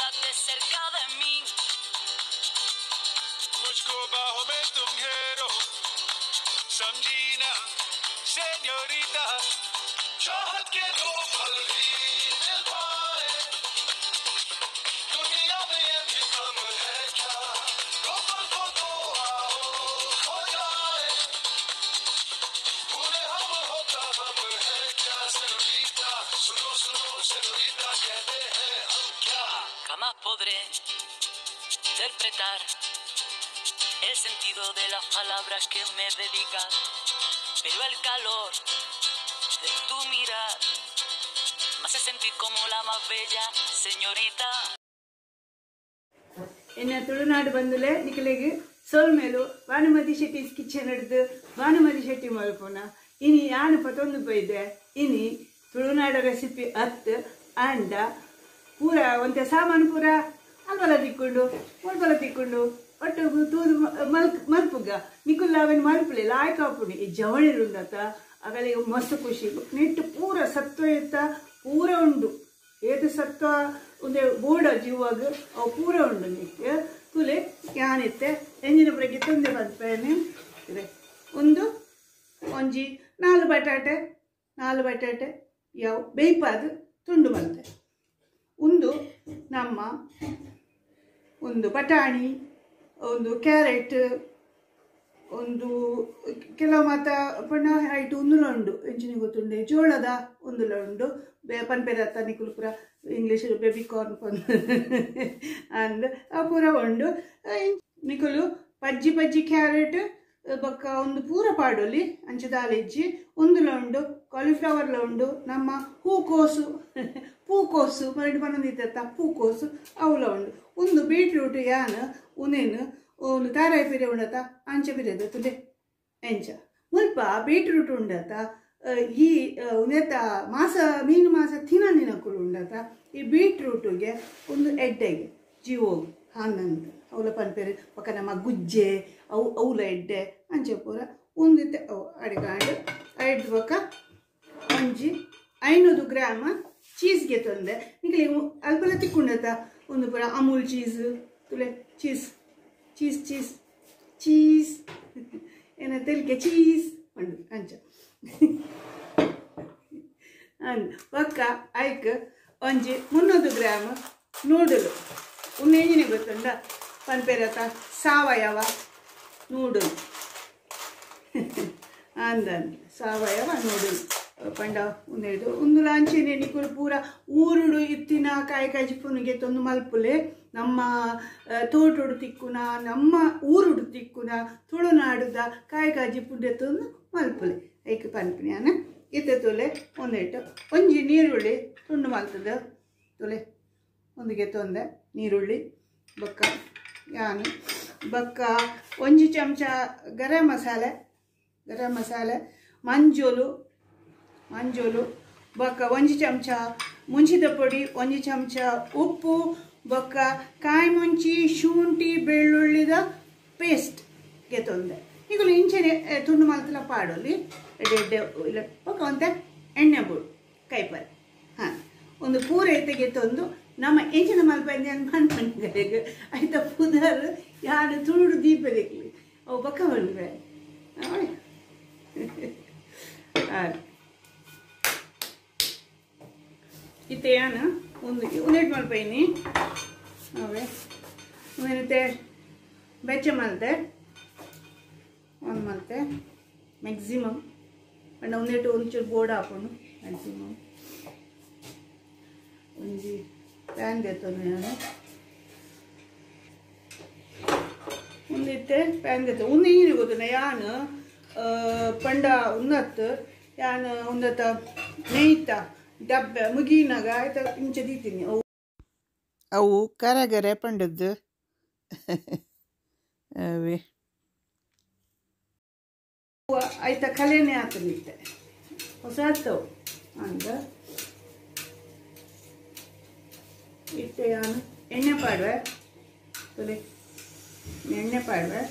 Quédate cerca de mí. मुझको बाहों में तुम घेरो, समझी ना सेन्योरिता, चाहत के दो पल भी मिल पाए, दुनिया में ये भी कम है क्या, दो पल को तो आओ हो जाए, भूले हम होता हम है क्या, सेनोरिता सुनो सुनो सेनोरिता कहते हैं हम क्या। Jamás podré interpretar el sentido de las palabras que me dedicas, pero el calor de tu mirar me hace sentir como la más bella señorita. ಎನ್ನ ತುಳುನಾಡು ಬಂದುಲೆ ನಿಕಲೆಗ್ ಸೊಲ್ಮೇಲು ಭಾನುಮತಿ ಶೆಟ್ಟಿಸ್ ಕಿಚನ್ ಹಿಡ್ದು ಭಾನುಮತಿ ಶೆಟ್ಟಿ ಮಲ್ಪುನ ಇನಿ ಯಾನು ಪತೊಂದು ಪೋಯ್ದೆ. ಇನಿ ತುಳುನಾಡ ರೆಸಿಪಿ ಅತ್ ಅಂಡ ಪೂರ ಒಂತೆ ಸಾಮಾನು ಪೂರ ಅಲ್ಬಲ ತಿಕ್ಕೊಂಡು ಒಲ್ಬಲ ತಿಕ್ಕೊಂಡು ಒಟ್ಟು ತೂದು ಮಲ್ಪುಗ ನಿಕುಲ್ಲ ಅವೇನು ಮಲ್ಪಲೆ ಲಾಯ್ಕ ಆಪುಂಡು. ಈ ಜವಳಿರುಂಡತ ಅಗಲಿಗೆ ಮಸ್ತ್ ಖುಷಿ. ನೆಟ್ಟು ಪೂರ ಸತ್ವ ಇತ್ತ ಪೂರ ಉಂಡು, ಏತು ಸತ್ವ ಒಂದೇ ಬೋಡ ಜೀವಾಗ ಅವು ಪೂರ ಉಂಡು. ನಿಕ್ಕೆ ತುಲೆ ಯಾನಿತ್ತೆ ಎಂಜಿನ ಪೂರಕ್ಕೆ ತೊಂದರೆ ಬಂದ್ಪೇನೆ. ಒಂದು ಒಂಜಿ 4 ಬಟಾಟೆ, 4 ಬಟಾಟೆ ಯಾವ ಬೇಯ್ಪಾದು ತುಂಡು ಬಂತೆ. ಒಂದು ನಮ್ಮ ಒಂದು ಬಟಾಣಿ, ಒಂದು ಕ್ಯಾರೆಟ್, ಒಂದು ಕೆಲವು ಮಾತ ಪಣ್ಣ ಹೈಟ್ ಒಂದುಲ ಉಂಡು, ಎಂಚಿನ ಗೊತ್ತುಂಡೆ ಜೋಳದ ಒಂದುಲ ಉಂಡು, ಪನ್ಪೆರತ್ತ ನಿಕುಲು ಪೂರ ಇಂಗ್ಲೀಷ್ ಬೇಬಿ ಕಾರ್ನ್ ಪನ್ ಅಂದ್ ಆ ಪೂರ ಉಂಡು. ನಿಕುಲು ಪಜ್ಜಿ ಪಜ್ಜಿ ಕ್ಯಾರೆಟ್ ಬೊಕ್ಕ ಒಂದು ಪೂರ ಪಾಡೊಲಿ ಅಂಚದಾಲಿಜ್ಜಿ ಒಂದುಲ ಉಂಡು, ಕಾಲಿಫ್ಲವರ್ಲ ಉಂಡು, ನಮ್ಮ ಹೂಕೋಸು ಪೂಕೋಸು ಮರಡು ಪನೊಂದಿತ್ತ ಪೂಕೋಸು ಅವುಲ ಉಂಡು. ಒಂದು ಬೀಟ್ರೂಟ್ ಯಾನ್ ಉನೇನು ಒಂದು ತಾರಾಯಿ ಪಿರೆ ಉಂಡತ ಅಂಚೆ ಪಿರೆದ ತುಲೆ ಎಂಚ ಮುಲ್ಪ ಬೀಟ್ರೂಟ್ ಉಂಡತ. ಈ ಉನೇತ ಮಾಸ ಮೀನು ಮಾಸ ತಿನ್ನಂದಿನಕುಲು ಉಂಡತ. ಈ ಬೀಟ್ರೂಟಿಗೆ ಒಂದು ಎಡ್ಡೆಗೆ ಜೀವೋ ಹಾಂಗಂತ ಅವಲ ಪನ್ಪೇರು ಪಕ್ಕ ನಮ್ಮ ಗುಜ್ಜೆ ಅವು ಅವಲ ಎಡ್ಡೆ ಅಂಚೆ ಪೂರ ಒಂದಿತ್ತೆ ಅವು ಅಡಿಗಾಂಡು ಐದು ಬೊಕ್ಕ ಒಂಜಿ 500 ಗ್ರಾಮ ಚೀಸ್ಗೆ ತಂದೆ. ನಿಕಲಿ ಅಲ್ಪಲ ತಿಕ್ಕೊಂಡತ ಒಂದು ಪೂರ ಅಮೂಲ್ ಚೀಸ್ ತುಲೆ ಚೀಸ್ ಚೀಸ್ ಚೀಸ್ ಚೀಸ್ ಏನ ತೆಲಿಕೆ ಚೀಸ್ ಉಂಡು ಅಂಚ ಅಂದ್ ಬೊಕ್ಕ ಐಕ್ ಒಂಜಿ 300 ಗ್ರಾಮ ನೂಡಲು ಉನ್ನೇಜಿನ ಗೊತ್ತುಂಡ ಪನ್ಪೇರತ ಸಾವಯವ ನೂಡಲ್ ಅಂದ ಸಾವಯವ ನೂಡಲ್ ಪಂಡ ಉಂದೇದು ಒಂದು ಲಾಂಚಿನ ನಿಕುಲು ಪೂರ ಊರುಡು ಇತ್ತಿನ ಕಾಯಿ ಕಾಯಿ ಪುನಿಗೆ ತೊಂದು ಮಲ್ಪುಲೆ ನಮ್ಮ ತೋಟೋಡು ತಿಕ್ಕುನ ನಮ್ಮ ಊರುಡು ತಿಕ್ಕುನ ತುಳುನಾಡುದ ಕಾಯಿ ಕಾಜಿ ಪುಂಡೆ ತೊಂದು ಮಲ್ಪುಲೆ ಐಕ್ ಪನ್ಪಿನ ಇತ್ತೆ ತುಲೆ ಒಂದೇಟು ಒಂಜಿ ನೀರುಳ್ಳಿ ತುಂಡು ಮಲ್ತದ ತುಲೆ ಒಂದಿಗೆ ತೊಂದೆ ನೀರುಳ್ಳಿ ಬೊಕ್ಕ ಯಾನು ಬೊಕ್ಕ ಒಂಜಿ ಚಮಚ ಗರಂ ಮಸಾಲೆ, ಗರಂ ಮಸಾಲೆ ಮಂಜೋಲು ಮಂಜೋಲು ಬೊಕ್ಕ ಒಂಜಿ ಚಮಚ ಮುಂಚಿದ ಪೊಡಿ, ಒಂಜಿ ಚಮಚ ಉಪ್ಪು, ಬೊಕ್ಕ ಕಾಯಿ ಮುಂಚಿ ಶುಂಠಿ ಬೆಳ್ಳುಳ್ಳಿದ ಪೇಸ್ಟ್ ಗೆತೊಂದೆ. ಈಗಲೂ ಇಂಚೆನೆ ತುಂಡು ಮಲ್ತಲ ಪಾಡೊಲಿ ಎಡ್ಡೆ ಎಡ್ಡೆ ಇಲ್ಲ ಬೊಕ್ಕ ಒಂತೆ ಎಣ್ಣೆ ಬೋಡು ಕೈಪರೆ. ಹಾಂ ಒಂದು ಪೂರ ಗೆತ್ತೊಂದು ನಮ್ಮ ಎಂಚಿನ ಮಲ್ಪಂದೆ ಮನ್ಪಂಡಿಗೆ ಆಯ್ತ ಪುದರ್ ಯಾರು ತುಳುಡು ದೀಪ ದಿಕ್ಲಿ ಅವು ಬೊಕ್ಕ ಬಂದ್ರೆ ಇತ್ತೆ ಯಾನ ಒಂದು ಒಂದೆಟ್ಟು ಮಲ್ಪೈನಿ ಅವೇ ಒಂದೇನತ್ತೆ ಬೆಚ್ಚ ಮಲ್ತೆ ಒಂದು ಮಲ್ತೆ ಮ್ಯಾಕ್ಸಿಮಮ್ ಅಂಡ್ ಒಂದೆಟ್ಟು ಒಂಚೂರು ಬೋರ್ಡ್ ಹಾಕೊಂಡು ಮ್ಯಾಕ್ಸಿಮಮ್ ಒಂಜಿ ಪ್ಯಾನ್ ದೇತೊಂದು ನಾನು ಒಂದಿತ್ತೆ ಪ್ಯಾನ್ ದೇತ ಒಂದು ಏನು ಗೊತ್ತುಂಡ ಯಾನ್ ಪಂಡ ಉನ್ನತ್ತು ಯಾನ್ ಉನ್ನತ ನೇಯ್ತ ಡಬ್ಬೆ ಮುಗಿನಾಗ ಆಯ್ತ ಇಂಚ ದೀತೀನಿ ಅವು ಅವು ಕರಗರೆ ಪಂಡದ್ದು ಅವೇ ಆಯ್ತ ಕಲೆನೇ ಆತನಿತ್ತೆ ಹೊಸ ಅಂದ ಇತ್ತೆ ಯಾನು ಎಣ್ಣೆ ಪಾಡುವೆ ತುಲೆ ಎಣ್ಣೆ ಪಾಡುವೆ.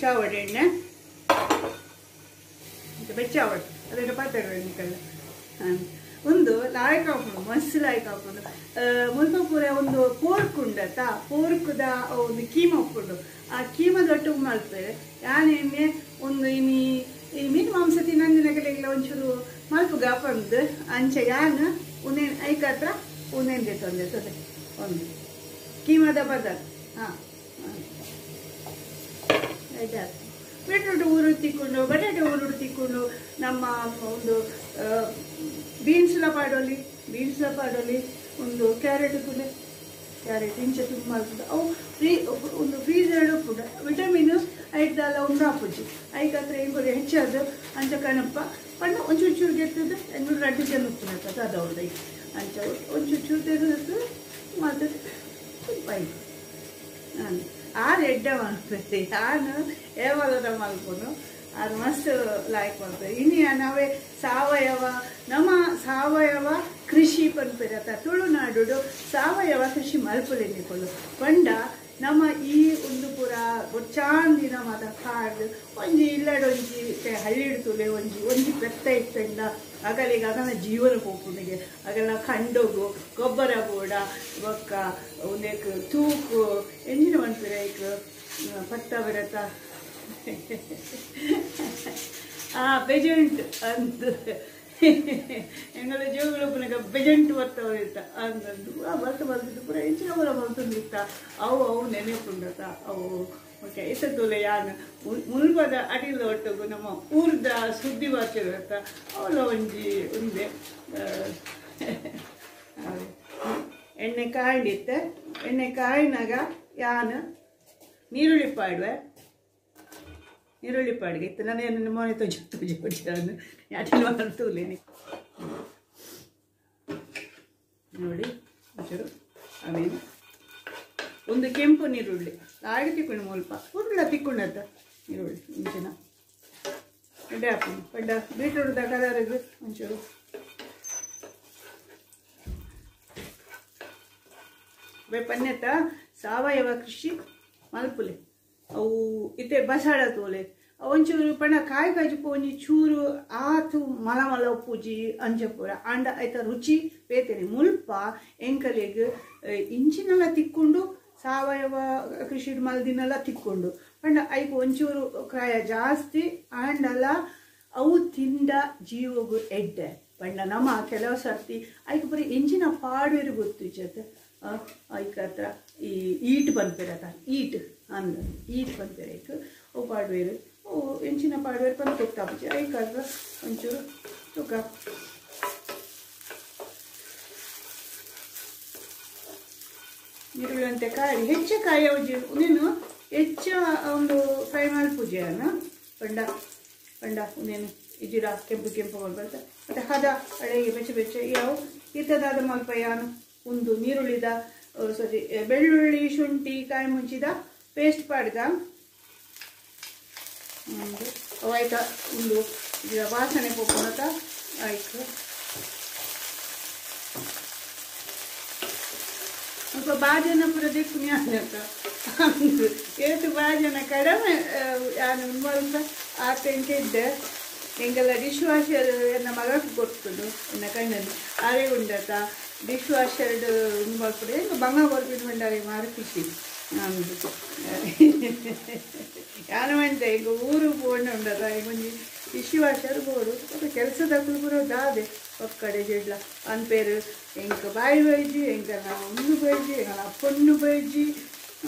ಹೆಚ್ಚಾವಡೆ ಎಣ್ಣೆ ಬೆಚ್ಚಾವಡೆ ಅದಕ್ಕೆ ಪಾತ್ರೆ ನಿಕಲ್ಲ ಒಂದು ಲಾಯಕ್ ಹಾಕೊಂಡು ಮಸ್ತ್ ಲಾಯಕ್ ಹಾಕೊಂಡು ಮುಲ್ಪ ಪೂರ ಒಂದು ಪೋರ್ಕ್ ಉಂಡತ್ತ ಪೋರ್ಕ್ದ ಒಂದು ಕೀಮ ಉಪ್ಪುಂಡು ಆ ಕೀಮದೊಟ್ಟು ಮಲ್ಪೆ ಯಾನ್ ಎಣ್ಣೆ ಒಂದು ಇನಿ ಈ ಮೀನು ಮಾಂಸ ತಿನ್ನಂದಿನಗಲಿಲ್ಲ ಒಂಚೂರು ಮಲ್ಪು ಗಾಪಂದು ಅಂಚ ಯಾನ್ ಒಂದೇನು ಐಕತ್ರ ಒಂದೇನು ತೊಂದೆ ತೊಂದೆ ಒಂದು ಕೀಮದ ಬದಲ್ ಹಾಂ ಆಯ್ತು. ಬೀಟ್ರೂಟ್ ಊರು ತಿಕ್ಕೊಂಡು ಬಟಾಟೆ ಊರು ತಿಕ್ಕೊಂಡು ನಮ್ಮ ಒಂದು ಬೀನ್ಸ್ಲ ಪಾಡೋಲಿ ಬೀನ್ಸ್ಲ ಪಾಡೋಲಿ ಒಂದು ಕ್ಯಾರೆಟ್ ಕೂಡ ಕ್ಯಾರೆಟ್ ಇಂಚ ತುಂಬ ಅವು ಫ್ರೀ ಒಂದು ಫ್ರೀಸರ್ ಕೂಡ ವಿಟಮಿನ್ ಐದಲ್ಲ ಒಂದು ಆಪುಜಿ ಐಕತ್ರ ಹೆಂಗೋರಿ ಹೆಚ್ಚಾದ ಅಂಚ ಕಣಪ್ಪ ಪಣ್ಣ ಒಂಚೂರು ಚೂರು ಗೆರ್ತದೆ ಎಂಗೂರು ರಡ್ಡು ಜನ ಉಪ್ಪುನತ್ತ ಅದು ಅವ್ರದ್ದು ಅಂಚ ಒಂಚೂರು ಚೂರು ತೆಗೆದು ಮಾಡ್ತದೆ ಐದು ನಾನು ಆರು ಎಡ್ಡೆ ಮಾಡ್ತೇವೆ ನಾನು ಏವಲದ ಮಲ್ಪುನು ಅದು ಮಸ್ತ್ ಲಾಯ್ಕ್ ಮಾಡ್ತೇವೆ. ಇನ್ನು ನಾವೇ ಸಾವಯವ ನಮ್ಮ ಸಾವಯವ ಕೃಷಿ ಪನ್ಪೆರತ ತುಳುನಾಡು ಸಾವಯವ ಕೃಷಿ ಮಲ್ಪುಲೆ ನಿಕೊಳ್ಳು ಪಂಡ ನಮ್ಮ ಈ ಒಂದು ಪೂರ ಚಾಂದಿನ ಮಾತ ಕಾಡು ಒಂಜಿ ಇಲ್ಲಡೊಂಜಿ ಹಳ್ಳಿಡ್ತುಲೆ ಒಂಜಿ ಒಂಜಿ ಪೆತ್ತ ಇತ್ತಂಡ ಅಗಲಿಗೆ ಅಗಲ ಜೀವನ ಪೋಪುನಿಗೆ ಅಗಲ ಕಂಡೋಗು ಗೊಬ್ಬರ ಬೋಡ ಬೊಕ್ಕ ಒಂದೇಕ್ ತೂಕು ಎಂಜಿನ ಮನ್ಪಿರೈಕ್ ಪತ್ತ ಬರತ ಆ ಬೆಜೆಂಟ್ ಅಂತ ಎಂಗಳ ಜೋಗುಳು ಪುನಗ ಬೆಜೆಂಟ್ ಬರ್ತವ್ರು ಇತ್ತ ಅಂತಂದು ಆ ಬರ್ತ ಬರ್ತಿದ್ದು ಪೂರ ಹೆಚ್ಚಿನ ಪೂರ ಬರ್ತಂದಿತ್ತ ಅವು ಅವು ನೆನೆಪುಂಡತ ಅವು ಓಕೆ ಇತ್ತುಲೆ ಯಾನ್ ಮುಲ್ಪದ ಅಡಿಲ ಒಟ್ಟುಗು ನಮ್ಮ ಊರ್ದ ಸುದ್ದಿ ಬರ್ತಿರತ್ತ ಅವಳ ಒಂಜಿ ಉಂದೆ ಎಣ್ಣೆ ಕಾಯ್ಡಿತ್ತೆ. ಎಣ್ಣೆ ಕಾಯಿನಾಗ ಯಾನ್ ನೀರುಳ್ಳಿ ಪಾಡುವೆ ನೀರುಳ್ಳಿ ಪಾಡಿಗೆ ಇತ್ತು ನಾನು ಮೊನೆ ತೊಜಿ ತೊಜಿ ಹೊಡ್ಚಾನು ಯಾಟಿಲ್ ಮಾಡ್ತೂಲೇನಿ ನೋಡಿ ಒಂಚೂರು. ಆಮೇಲೆ ಒಂದು ಕೆಂಪು ನೀರುಳ್ಳಿ ಹಾಗೆ ತಿಕ್ಕೊಂಡು ಮುಲ್ಪ ಉರುಳ ತಿಕ್ಕೊಂಡತ್ತ ನೀರುಳ್ಳಿ ಮುಂಚಿನ ಎಡ್ಡೆ ಹಾಕೊಂಡು ಪಡ್ಡ ಬೀಟ್ರೂಟ್ದ ಕಲರ್ಗೆ ಒಂಚೂರು ಪನ್ನೆತ್ತ ಸಾವಯವ ಕೃಷಿ ಮಲ್ಪುಲೆ ಅವು ಇತ್ತೆ ಬಸಾಡ ತೋಲೆ ಒಂಚೂರು ಪಣ ಕಾಯಿ ಕಾಜುಪು ಒಂಜಿ ಚೂರು ಆತು ಮಲ ಮಲ ಉಪ್ಪುಜಿ ಅಂಚಪುರ ಅಂಡ ಐತ ರುಚಿ ಬೇತೇನೆ ಮುಲ್ಪ ಎಂಕಲೆಗ್ ಇಂಚಿನೆಲ್ಲ ತಿಕ್ಕೊಂಡು ಸಾವಯವ ಕೃಷಿ ಮಲ್ದಿನೆಲ್ಲ ತಿಕ್ಕೊಂಡು ಪಂಡ ಐಕ್ ಒಂಚೂರು ಕ್ರಾಯ ಜಾಸ್ತಿ ಆಂಡಲ ಅವು ತಿಂದ ಜೀವಗು ಎಡ್ಡೆ ಪಂಡ ನಮ್ಮ ಕೆಲವು ಸರ್ತಿ ಐಕ್ ಬರೀ ಇಂಚಿನ ಪಾಡುವೆರು ಗೊತ್ತು ಇಚ್ಚತ್ತೆ ಐಕ್ ಹತ್ರ ಈ ಈಟ್ ಪನ್ಪೆರತ ಈಟ್ ಅಂದ ಈಟ್ ಪನ್ಪೆರ ಐಕ್ ಅವು ಪಾಡುವೆರು ಅವು ಎಂಚಿನ ಪಾಡುವೆರು ಪಂದ್ ಗೊತ್ತಾಪುಜಿ ಐಕ್ ಹತ್ರ ಒಂಚೂರು ತೂಕ ನೀರುಳ್ಳಿ ಅಂತೆ ಕಾಯಿ ಹೆಚ್ಚು ಕಾಯಿ ಅವಜಿ ನೀನು ಹೆಚ್ಚು ಒಂದು ಫ್ರೈ ಮಲ್ಪುಜಿಯನ್ನು ಪಂಡ ಪಂಡ ಒಂದೇನು ಇಜಿರ ಕೆಂಪು ಕೆಂಪು ಬರುತ್ತೆ ಮತ್ತು ಹದ ಅಳೆಗೆ ಬೆಚ್ಚ ಬೆಚ್ಚ ಯಾವ ಇತ್ತದಾದ ಮಲ್ಪ ಯಾನು ಒಂದು ನೀರುಳ್ಳಿದ ಸಾರಿ ಬೆಳ್ಳುಳ್ಳಿ ಶುಂಠಿ ಕಾಯಿ ಮುಂಚಿದ ಪೇಸ್ಟ್ ಪಾಡ್ಗ ಒಂದು ಆಯ್ತಾ ಒಂದು ವಾಸನೆ ಪೋಪುನತ ಆಯ್ತು. ಸ್ವಲ್ಪ ಬಾಜನ ಪೂರ ದಿಕ್ಕು ಯಾನತ್ತ ಏತು ಬಾಜನ ಕಡಿಮೆ ಯಾನು ಮಲ್ಪ ಆತ ಇದ್ದೆ ಎಂಗೆಲ್ಲ ಡಿಶ್ ವಾಷರ್ ಎನ್ನ ಮಗಕ್ಕೆ ಕೊಡ್ತುಂಡು ಎನ್ನ ಕಣ್ಣಲ್ಲಿ ಅರೆ ಉಂಡತ ಡಿಶ್ ವಾಷರ್ಡ್ ಉಂಡು ಮಲ್ಪುಡು ಎಂಗ ಬಂಗ ಕೊರ್ಪಿನ ಬಂಡಾರೆ ಮಾರು ಖುಷಿ ಯಾನು ಮಂತೆ ಈಗ ಊರು ಪೋಂಡ ಉಂಡತ ಈಗ ಒಂಜಿ ಡಿಶ್ ವಾಷರ್ ಬೋಡು ಮತ್ತು ಕೆಲಸದಕ್ಕಲು ಪೂರ ದಾದೆ ಒಕ್ಕಡೆ ಜಡ್ಲ ಅನ್ಪೇರು ಎಂಕ ಬಾಯಿ ಬೈಜಿ ಎಂಕನ ಒಂದು ಬೈಜಿ ಎಂಕನ ಅಪ್ಪಣ್ಣು ಬೈಜಿ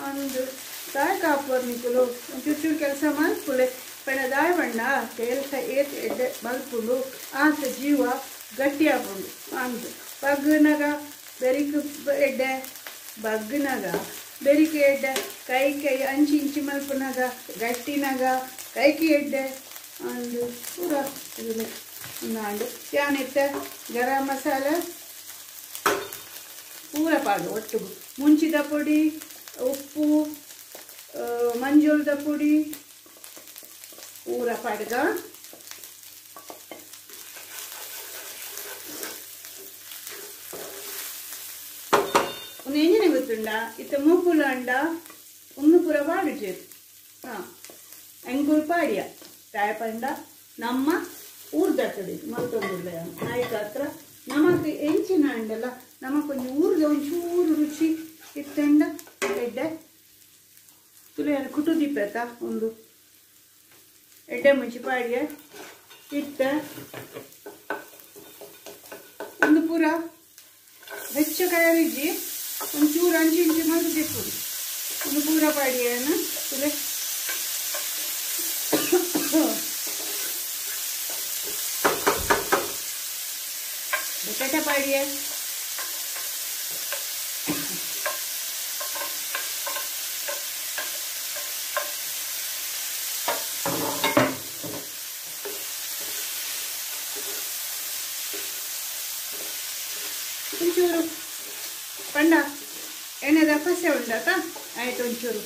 ಅಂದು ತಾಯಿ ಕಾಪುವರ್ ನಿಕುಲು ಒಂಚೂರು ಚೂರು ಕೆಲಸ ಮಲ್ಪುಲೆ ಪಂಡ ದಾಯ ಬಣ್ಣ ಕೆಲಸ ಏತ್ ಎಡ್ಡೆ ಮಲ್ಪುಂಡು ಆತ ಜೀವ ಗಟ್ಟಿ ಆಪುಂಡು ಅಂದು ಬಗ್ಗುನಾಗ ಬೆರಿಕ್ ಎಡ್ಡೆ ಬಗ್ಗುನಾಗ ಬೆರಿಕೆ ಎಡ್ಡೆ ಕೈ ಕೈ ಅಂಚಿ ಇಂಚಿ ಮಲ್ಪುನಾಗ ಗಟ್ಟಿನಾಗ ಕೈಕಿ ಎಡ್ಡೆ ಅಂದು ಪೂರ ನಾಂಡು ಯಾನಿತ್ತ ಗರಂ ಮಸಾಲ ಪೂರ ಪಾಡು ಒಟ್ಟಿಗೂ ಮುಂಚಿದ ಪುಡಿ ಉಪ್ಪು ಮಂಜುಳದ ಪುಡಿ ಪೂರ ಪಾಡ್ಗ ಒಂದು ಎಂಜಿನ ಗೊತ್ತುಂಡ ಇತ್ತ ಮೂಪುಲ ಅಂಡ ಒಂದು ಪೂರ ಪಾಡು ಚೇರು ಹಾಂ ಎಂಕುಲು ಪಾಡಿಯ ತಾಯಪಂಡ ನಮ್ಮ ಊರ್ದಕ್ಕಡಿ ಮತ್ತೊಂದಿಲ್ಲ ನಾಯಕ ಹತ್ರ ನಮಕ್ ಎಂಚಿನ ಅಂಡಲ್ಲ ನಮಕೊಂಜಿ ಊರ್ದ ಒಂಚೂರು ರುಚಿ ಇತ್ತಂಡ ಎಡ್ಡೆ ತುಲೆ ಕುಟು ದೀಪೇತ ಒಂದು ಎಡ್ಡೆ ಮುಂಚಿ ಪಾಡಿಯ ಇತ್ತ ಒಂದು ಪೂರ ಹೆಚ್ಚು ಕಾಯರಿಜ್ಜಿ ಒಂಚೂರು ಅಂಚಿ ಇಂಚಿ ಮಂದು ದಿಪ್ಪುಡು ಒಂದು ಪೂರ ಪಾಡಿಯನ ತುಲೆ ಬಟಾಟೆ ಪಾಡಿಯ ಒಂಚೂರು ಪಂಡ ಎಣ್ಣೆದ ಪಸೆ ಉಂಡಾತ ಆಯ್ತು ಒಂಚೂರು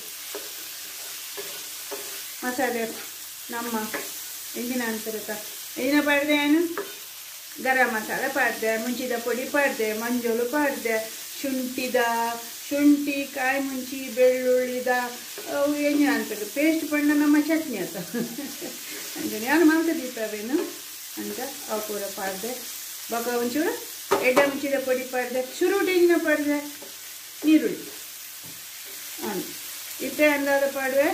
ಮಸಾಲೆ ನಮ್ಮ ಎಂಜಿನ ಅಂತಾರತ ಎಂಜಿನ ಪಾಡ್ದೆ ಏನು ಗರಂ ಮಸಾಲೆ ಪಾಡ್ದೆ ಮುಂಚಿದ ಪೊಡಿ ಪಾಡ್ದೆ ಮಂಜೋಲು ಪಾಡ್ದೆ ಶುಂಠಿದ ಶುಂಠಿ ಕಾಯಿ ಮುಂಚಿ ಬೆಳ್ಳುಳ್ಳಿದ ಅವು ಎಂಜಿನ ಅಂತಾರೆ ಪೇಸ್ಟ್ ಪಂಡ ನಮ್ಮ ಚಟ್ನಿ ಆತ ಅಂಜನೆ ಯಾರು ಮಂತ ದೀಪವೇನು ಅಂತ ಅವು ಪೂರ ಪಾಡ್ದೆ ಬೊಕ ಒಂಚೂರು ಎಡ್ಡೆ ಮುಂಚಿದ ಪೊಡಿ ಪಾಡ್ದೆ ಶುರುಟಿ ಎಂಜಿನ ಪಾಡ್ದೆ ನೀರುಳ್ಳಿ ಹಾಂ ಇತ್ತೆ ಅಂದಾದ ಪಾಡುವೆ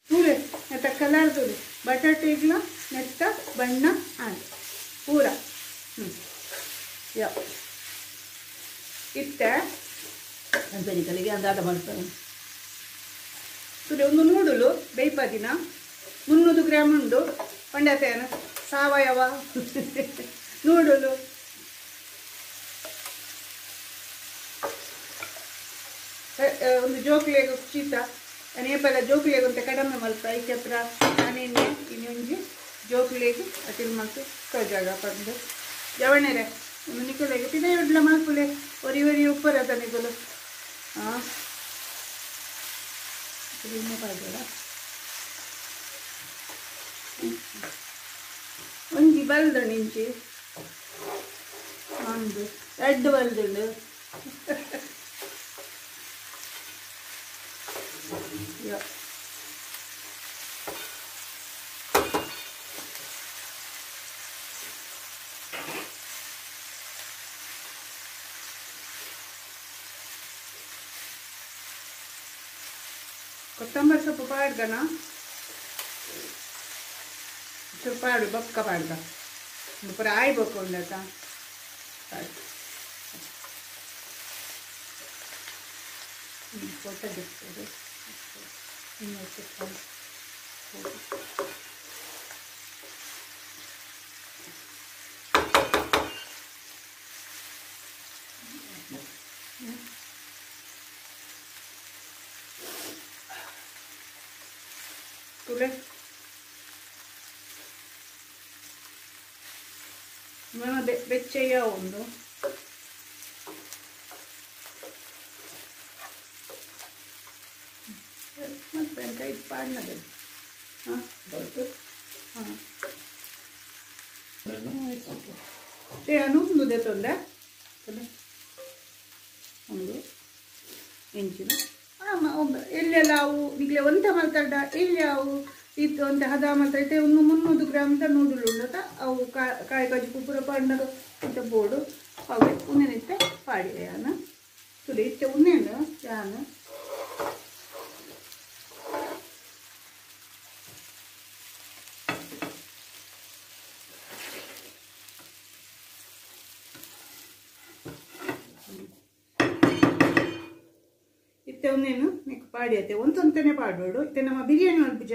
ತೂಲೆ ನೆತ್ತ ಕಲರ್ ತೂಲೆ ಬಟಾಟೆಗ್ಲ ನೆತ್ತ ಬಣ್ಣ ಆಂಡ್ ಪೂರ ಯಾ ಇತ್ತೆ ಅಂಚನಿಕಲಿಗೆ ಅಂದಾಟ ಮಾಡ್ತಾರೆ ತೂಲೆ ಒಂದು ನೂಡುಲು ಬೇಯ್ಪದಿನ 300 ಗ್ರಾಮ್ ಉಂಡು ಪಂಡತೇನ ಸಾವಯವ ನೂಡುಲು ಒಂದು ಜೋಕ್ಲೆಗ್ ಚೀತ ನೇಪಲ ಜೋಕ್ಲೆಗ್ ಅಂತ ಕಡಿಮೆ ಮಲ್ಪ ಐಕ್ಯತ್ರ ನಾನೇನೆ ಇನ್ನೊಂಜಿ ಜೋಕ್ಲೆಗ್ ಅತಿಲ್ ಮಲ್ತು ತೋಜಾಗ ಪಂದು ಜವಣೆರೆ ಒಂದು ನಿಕಲೆಗ್ ಪಿದ ಇಡ್ಲ ಮಲ್ಪುಲೆ ಒರಿ ಒರಿ ಉಪ್ಪರ ತನಿಕುಲು ಹಾಂ ಇನ್ನೂ ಪಾಡ್ಬೇಡ ಒಂಜಿ ಬಲ್ದುಂಡು ಇಂಚಿ ಒಂದು ಎರಡು ಬಲ್ದುಂಡು ಯಾ ಕೊತ್ತಂಬರಿ ಸೊಪ್ಪು ಪಾಡ್ದನ ಚೂರು ಪಾಡು ಬೊಕ್ಕ ಪಾಡ್ದ ಪೂರ ಆಯ್ ಬೊಕ್ಕ ಉಂಡತ ಫೋಟೋ ಬಿಡ್ತದೆ ತುಲೆ ಬೆಚ್ಚಯ್ಯ ಒಂದು ಮತ್ತೆ ಕೈ ಪಾಡ್ನದೆ ಹಾಂ ಹಾಂ ಒಂದು ತೊಂದೆ ಒಂದು ಇಂಚಿನ ಎಲ್ಲೆಲ್ಲ ಅವು ನಿಗ್ಲೆ ಒಂತ ಮಲ್ತಡ ಎಲ್ಲಿ ಅವು ಇತ್ತು ಅಂತ ಹದ ಮಲ್ತ ಐತೆ ಒಂದು 300 ಗ್ರಾಮ್ದ ನೂಡುಲು ಉಂಡತ ಅವು ಕಾಯಿ ಕಾಜು ಪುಪ್ಪುರ ಪಾಂಡರು ಅಂತ ಬೋಡು ಅವೆ ಉನ್ನೆನಿತ್ತೆ ಪಾಡಿ ಯಾನ ತುಲಿ ಇತ್ತೆ ಉನ್ನೇನು ಯಾನ ಇತ್ತೆ ಒಂದೇನು ನಿಕ್ ಪಾಡಿ ಐತೆ ಒಂತೊಂತನೆ ಪಾಡೋಡು ಇತ್ತೆ ನಮ್ಮ ಬಿರಿಯಾನಿ ಮಲ್ಪುಜ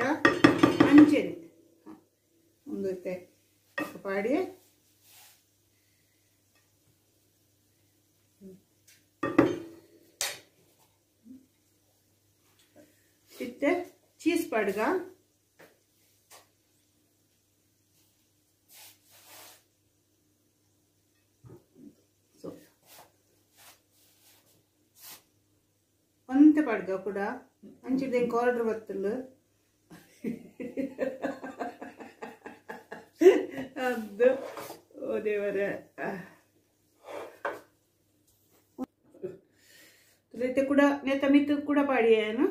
ಅಂಚೆನೆ ಒಂದು ಇತ್ತೆ ಪಾಡಿ ಇತ್ತೆ ಚೀಸ್ ಪಾಡ್ಗ ಸೊ ಒಂತೆ ಪಾಡ್ಗ ಕೂಡ ಅಂಚಿಡ್ದು ಎಂಕ್ ಆರ್ಡರ್ ಬತ್ತುಂಡು ಅದು ಓ ದೇವರೇ ಇತ್ತೆ ಕೂಡ ನೇತ ಮಿತ್ತು ಕೂಡ ಪಾಡಿಯೇನು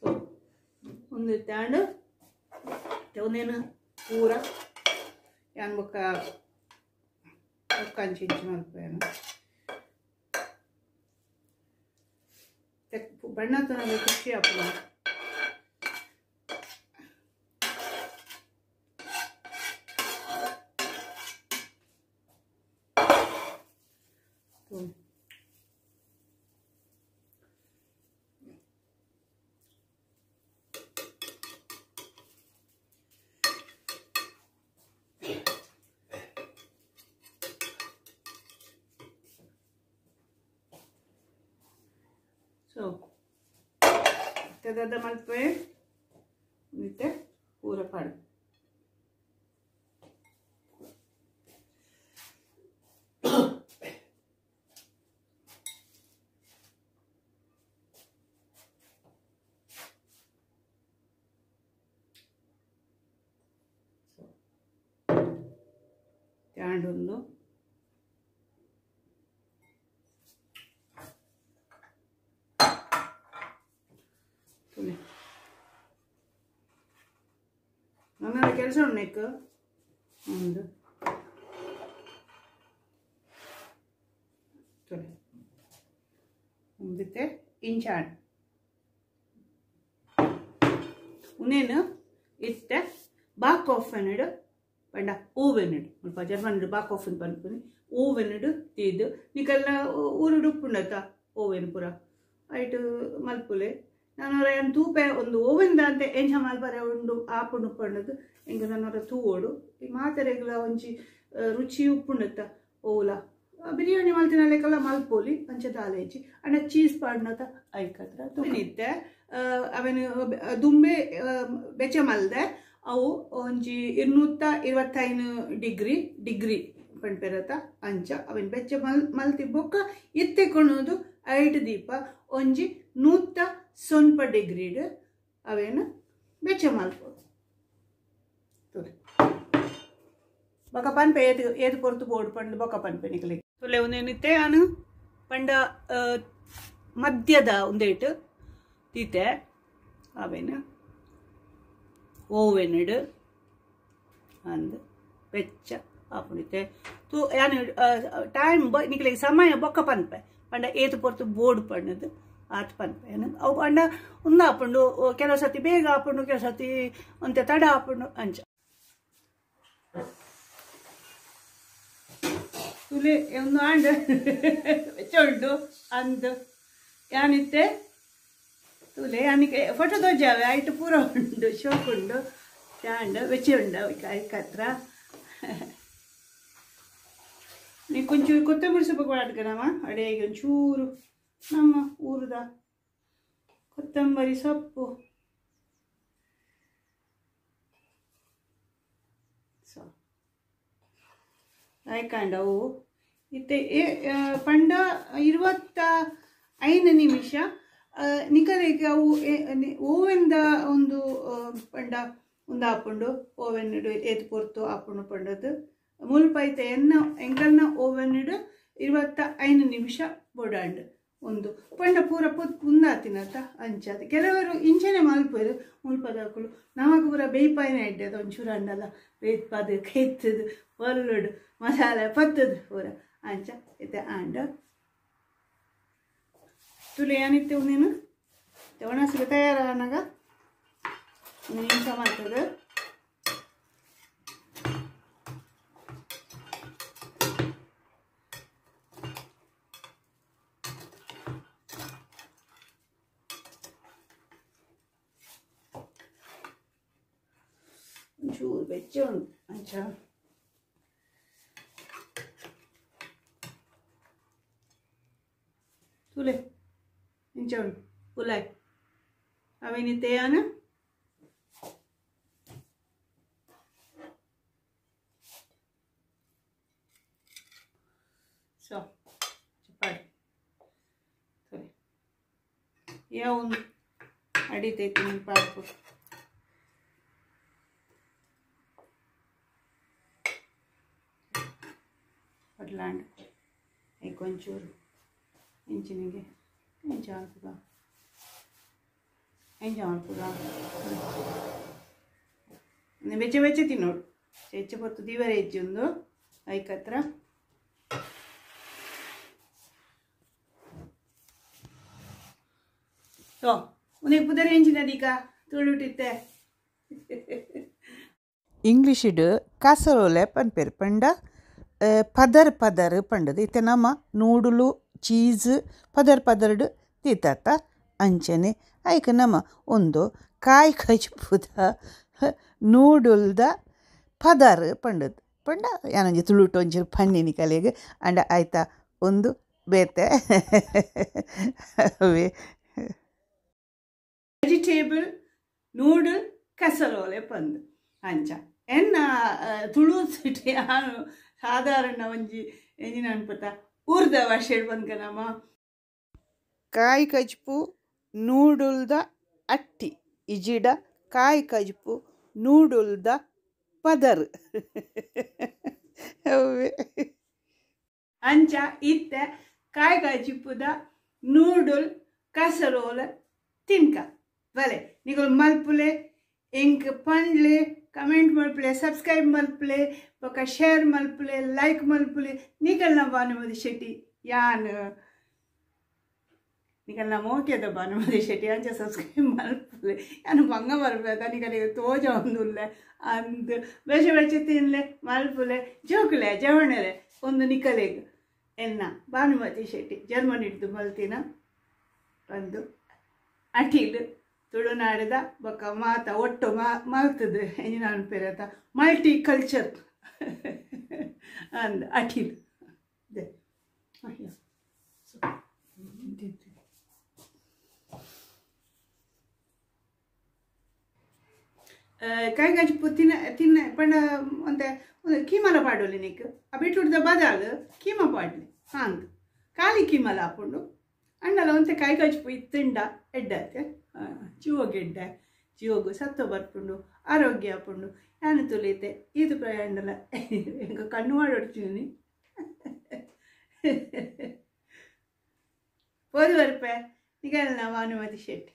ಸೊ ಒಂದು ಇತ್ತಾಂಡು ಒಂದೇನು ಪೂರ ಯಾನ್ ಬೊಕ್ಕ ಬೊಕ್ಕ ಅಂಚಿ ಇಂಚಿ ಮಲ್ಪೇನು ಬಣ್ಣ ತನಗೆ ಖುಷಿ ಆಪುನ ಸೊ ದಾದ ಮಲ್ಪೆ ಮತ್ತೆ ಪೂರ ಪಾಡು ತ್ಯಾಂಡೊಂದು ನನ್ನ ಕೆಲಸ ಉಂಟು ಒಂದು ಒಂದಿತ್ತೆ ಇಂಚಾಣ್ ಉನ್ನೇನು ಇತ್ತೆ ಬಾಕ್ ಆಫ್ ಪಂಡ ಓವೆನ್ ಇಡು ಮುಲ್ಪ ಜರ್ಮನ್ ಬಾಕ್ ಆಫ್ ಪನ್ಪುನಿ ಓವೆನ್ ಇಡು ತೀದು ನಿಕಲ್ಲ ಊರುಡು ಉಪ್ಪುಂಡತ್ತ ಓವೆನ್ ಪೂರ ಐಟ್ ಮಲ್ಪುಲೆ ನಾನು ಏನು ತೂಪೆ ಒಂದು ಓವೆನ್ ದಾಂತೆ ಎಂಚ ಮಲ್ಪರೆ ಉಂಡು ಆಪುಂಡು ಉಪ್ಪುಂಡದು ಎಂಕ್ ನನ್ನೊರ ತೂವೊಡು ಈ ಮಾತೆರೆಗ್ಲ ಒಂಜಿ ರುಚಿ ಉಪ್ಪುಂಡತ್ತ ಓಲ ಬಿರಿಯಾನಿ ಮಲ್ತಿನ ಲೆಕ್ಕಲ ಮಲ್ಪೋಲಿ ಅಂಚ ದಾಲೇಜಿ ಅಂಡ ಚೀಸ್ ಪಾಡ್ನತ ಐಕತ್ರ ತೂನಿತ್ತೆ ಅವೆನ್ ದುಂಬೆ ಬೆಚ್ಚ ಮಲ್ದೆ ಅವು ಒಂಜಿ 225 ಡಿಗ್ರಿ ಡಿಗ್ರಿ ಪನ್ಪೆರತ ಅಂಚ ಅವೆನ್ ಬೆಚ್ಚ ಮಲ್ತಿ ಬೊಕ್ಕ ಇತ್ತೆ ಕೊಣೋದು ಐಟ್ ದೀಪ ಒಂಜಿ 100 ಡಿಗ್ರಿಡ್ ಅವೇನು ಬೆಚ್ಚ ಮಲ್ಪೊಡು ಬೊಕ ಪನ್ಪೆ ಏತ್ ಏತ್ ಪೊರ್ತು ಬೋಡು ಪಂಡ್ ಬೊಕ ಪನ್ಪೆ ನಿಕಲೆಗ್ ತುಲೆ ಉಂದೇನಿತ್ತೆ ಆನು ಪಂಡ ಮಧ್ಯದ ಉಂದೇಟ್ ತೀತೆ ಅವೇನು ಓವೆನ್ ಇಡು ಅಂದ್ ಬೆಚ್ಚ ಆಪುಂಡಿತ್ತೆ ತೂ ಯಾನ್ ಟೈಮ್ ನಿಕಲೆಗ್ ಸಮಯ ಬೊಕ್ಕ ಪನ್ಪೆ ಪಂಡ ಏತ್ ಪೊರ್ತು ಬೋಡು ಪಂಡದು ಆತ್ ಪನ್ಪೆ ಅವು ಪಂಡ ಉಂದು ಆಪುಂಡು ಕೆಲವು ಸರ್ತಿ ಬೇಗ ಆಪುಂಡು ಕೆಲವು ಸರ್ತಿ ಒಂತೆ ತಡ ಆಪುಂಡು ಅಂಚ ತುಲೆ ಒಂದು ಆಂಡ್ ಬೆಚ್ಚ ಉಂಡು ಅಂದ್ ಯಾನಿತ್ತೆ ತುಲೆ ಯಾನಿಕೆ ಫೋಟೋ ತೋಜಾವೆ ಐಟ್ ಪೂರ ಉಂಡು ಶೋಕ್ ಉಂಡು ಚಾಂಡ್ ಬೆಚ್ಚ ಉಂಡು ಐಕತ್ರ ನೀ ಕೊಂಚೂರು ಕೊತ್ತಂಬರಿ ಸೊಪ್ಪು ಕೊಡಾಡ್ಕನಮ್ಮ ಅಡೆಗೆ ಒಂಚೂರು ನಮ್ಮ ಊರದ ಕೊತ್ತಂಬರಿ ಸೊಪ್ಪು ಸೊ ಆಯ್ಕಂಡವು ಇತ್ತೆ ಪಂಡ 25 ನಿಮಿಷ ನಿಕಲೆಗ್ ಅವು ಓವೆನ್ದ ಒಂದು ಪಂಡ ಒಂದು ಆಪುಂಡು ಓವೆನ್ ಏತ್ ಪೊರ್ತು ಆಪುಂಡು ಪಂಡದು ಮುಲ್ಪ ಐತೆ ಎನ್ನ ಎಂಕಲ್ನ ಓವೆನ್ 25 ನಿಮಿಷ ಬೋಡಾಂಡ್ ಒಂದು ಪಂಡ ಪೂರ ಉಂದಾತಿನತ ಅಂಚಾದ ಕೆಲವರು ಇಂಚನೆ ಮಲ್ಪೆರು ಮುಲ್ಪದಕುಲು ನಮಕ್ ಪೂರ ಬೇಯ್ಪಾಯಿನ ಎಡ್ಡೆ ಅದು ಒಂಚೂರು ಅಂಡಲ ಬೇಯ್ಪಾದು ಕೈತದು ಪೊಲ್ಲುಡು ಮಸಾಲೆ ಪತ್ತದು ಪೂರ ಅಂಚ ಇತ್ತೆ ಆಂಡ ತುಲೆ ಏನಿತ್ತೆ ಉಂದೇನು ಒಣಸಿಗೆ ತಯಾರಾನಾಗ ಒಂದು ನಿಮಿಷ ಮಾಡ್ತದೆ ಒಂಚೂರು ಬೆಚ್ಚ ಉಂಟು ಅಂಚ ತುಲೆ ಇಂಚ ಉಂಟು ಪುಲಾಯ್ ಅವೇನಿತ್ತೆ ಯಾನ ಯಾವು ಅಡಿತೈತಿ ಪಾಡ್ಪು ಪಡ್ಲಾಂಡ್ ಐಕೊಂಚೂರು ಇಂಚಿನಿಗೆ ಇಂಚ ಮಲ್ಪುಗ ಎಂಚ ಮಲ್ಪುಗ ಬೆಚ್ಚ ಬೆಚ್ಚ ತಿನ್ನೋಡು ಹೆಚ್ಚು ಪೊತ್ತು ದಿವರ ಹೆಚ್ಚೊಂದು ಐಕತ್ರ ಸೊ ಉನಕ್ಕೆ ಪುದರ್ ಎಂಚಿನ ದೀಕ ತುಳುಟಿತ್ತೆ ಇಂಗ್ಲೀಷಿಡ್ ಕಾಸರೋಲೆ ಪನ್ಪೆರ್ ಪಂಡ ಪದರ್ ಪದರ್ ಪಂಡದು ಇತ್ತೆ ನಮ್ಮ ನೂಡುಲು ಚೀಸ್ ಪದರ್ ಪದರ್ಡ್ ತೀತಾತ ಅಂಚನೆ ಐಕ್ ನಮ್ಮ ಒಂದು ಕಾಯಿ ಕಜ್ಪುದ ನೂಡುಲ್ದ ಪದರ್ ಪಂಡದು ಪಂಡ ಯಾನೊಂಜಿ ತುಳುಟು ಒಂಚೂರು ಪನ್ನಿನಿ ಕಲೆಗ್ ಅಂಡ ಆಯ್ತಾ ಒಂದು ಬೇತೆ ಅವೇ ವೆಜಿಟೇಬಲ್ ನೂಡಲ್ ಕಸರೋಲೆ ಪಂದು ಅಂಚ ಎನ್ನ ತುಳು ಯಾನು ಸಾಧಾರಣ ಒಂಜಿ ಎಂಜಿನ ಅನ್ಪುತ್ತ ಊರ್ದ ಭಾಷೆ ಬಂದ್ಕ ನಮ್ಮ ಕಾಯಿ ಕಜ್ಪು ನೂಡುಲ್ದ ಅಟ್ಟಿ ಇಜಿಡ ಕಾಯಿ ಕಜ್ಪು ನೂಡುಲ್ದ ಪದರ್ ಅವೇ ಅಂಚ ಇತ್ತೆ ಕಾಯಿ ಕಾಜಿಪ್ಪುದ ನೂಡಲ್ ಕಸರೋಲ ತಿನ್ಕ ಬಲೆ ನಿಗಲ್ ಮಲ್ಪುಲೆ ಎಂಕ್ ಪಂಡ್ಲೆ ಕಮೆಂಟ್ ಮಲ್ಪುಲೆ ಸಬ್ಸ್ಕ್ರೈಬ್ ಮಲ್ಪುಲೆ ಬೊಕ ಶೇರ್ ಮಲ್ಪುಲೆ ಲೈಕ್ ಮಲ್ಪುಲೆ ನಿಗಲ್ನ ಭಾನುಮತಿ ಶೆಟ್ಟಿ ಯಾನ್ ನಿಕಲ್ನ ಮೋಕ್ಯದ ಭಾನುಮತಿ ಶೆಟ್ಟಿ ಅಂಚ ಸಬ್ಸ್ಕ್ರೈಬ್ ಮಲ್ಪುಲೆ ಯಾನು ಬಂಗ ಬರ್ಬೇಕ ನಿಕಲಿಗೆ ತೋಜ ಒಂದುಲ್ಲೆ ಅಂದ್ ಬೇಷ ಬೇಚ ತಿನ್ಲೆ ಮಲ್ಪುಲೆ ಜೋಕುಲೆ ಜವಣಲೆ ಒಂದು ನಿಕಲೆಗ್ ಎನ್ನ ಭಾನುಮತಿ ಶೆಟ್ಟಿ ಜರ್ಮನಿ ಹಿಡ್ದು ಮಲ್ತಿನ ಒಂದು ಅಟೀಲ್ ತುಳುನಾಡದ ಬೊಕ್ಕ ಮಾತ ಒಟ್ಟು ಮಲ್ತದು ಎಂಜಿನ ಅನ್ಪೇರತ ಮಲ್ಟಿ ಕಲ್ಚರ್ ಅಂದ್ ಅಟೀಲ್ ದೆ ಅಯ್ಯೋ. ಸೊ, ಕಾಯಿ ಕಜ್ಪು ತಿನ್ನ ತಿನ್ನ ಪಂಡ ಒಂತೆ ಒಂದು ಕೀಮಲ ಪಾಡೋಲಿ ನಿಕ್ ಆ ಬೀಟ್ರೂಟ್ದ ಬದಲು ಕೀಮ ಪಾಡ್ಲಿ ಹಾಂಗ್ ಖಾಲಿ ಕೀಮಲ ಹಾಕೊಂಡು ಅಣ್ಣಲ ಒಂತೆ ಕಾಯಿ ಕಜ್ಪು ಇತ್ತುಂಡ ಎಡ್ಡತ್ತೆ ಜೀವಗ್ ಎಡ್ಡೆ ಜೀವಗು ಸತ್ವ ಬರ್ಪುಂಡು ಆರೋಗ್ಯ ಆಪುಂಡು ಯಾನು ತುಲಿತೆ ಇದು ಪ್ರಯಾಣಲ ಎಂಕ ಕಣ್ಣು ಮಾಡೋಡ್ತೀನಿ ಪೋದು ಬರ್ಪೆ ನಿಗಲ್ನ ಭಾನುಮತಿ ಶೆಟ್ಟಿ.